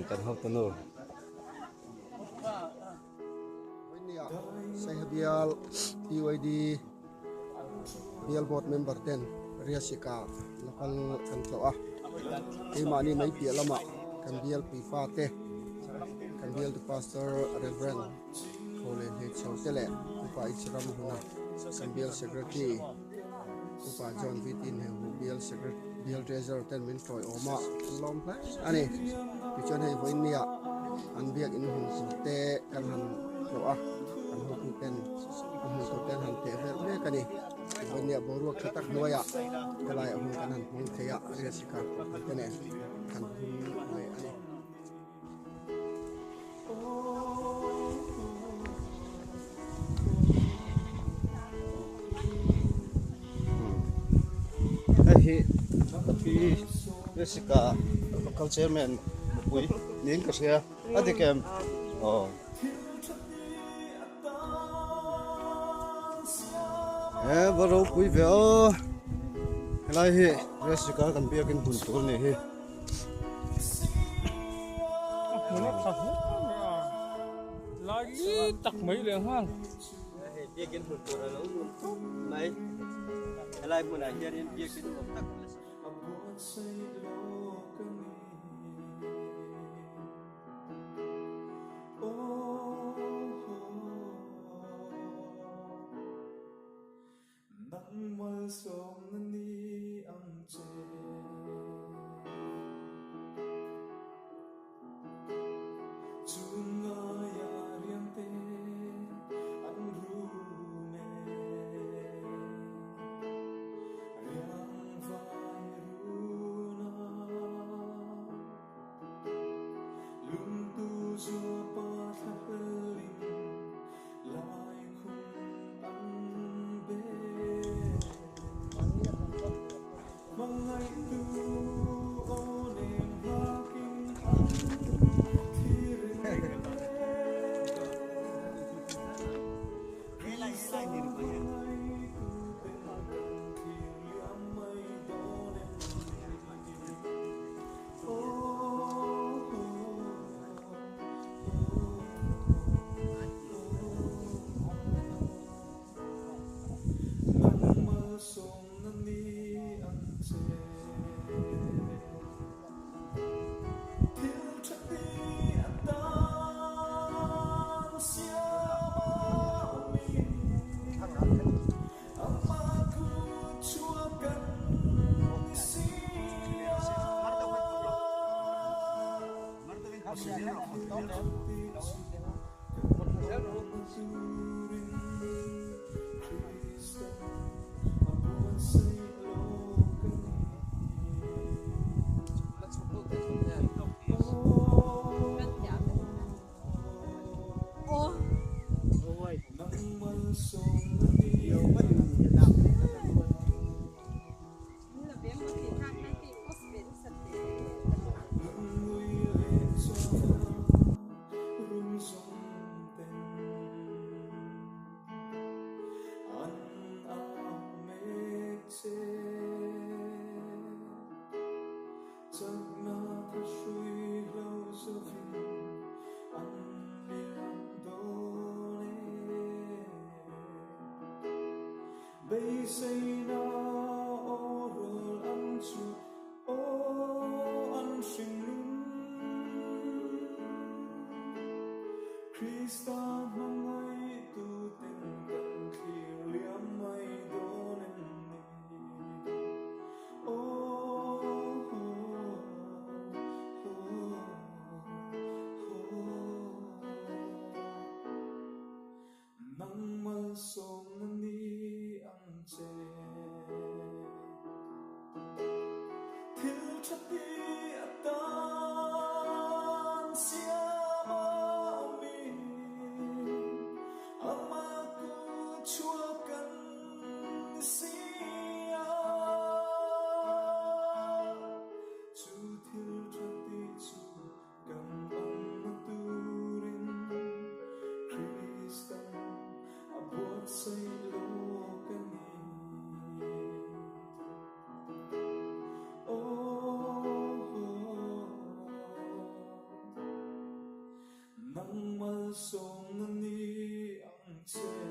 Kan hotunu. Vawinia Saiha bial PYD bial board member ten Riasika local kan tlawh a, keimahni mai piah lamah kan bial puipa te, kan bialtu pastor Rev. Thawleh Hleichho te leh Upa Ichram huna kan bial secretary Upa John VT Nhehu bial secretary bial treasurer ten min tawiawm a an lawm hle a ni. Tichuan hei vawiinnia an biak in hun tur te kan han tlawh a, kan hotu ten a hmun tur te an han teh vel mek a ni. Vawiinnia boruak tha tak hnuaiah helaiah hun kan han hmang thei a, Riasika kohhran te nen kan hum leh a ni. Hei hi ka pi Jessica local chairman nupui niin ka hria a dik em aw he va ropui ve aw helai hi Jessica kan biakin hmun tur a nih hi. Lai li tak mai leh nghal. Hei biakin hmun tur a lo nuam khawp mai. Helai hmunah hianin biakin nuam tak a la sa. Nang malsawm na ni ang che.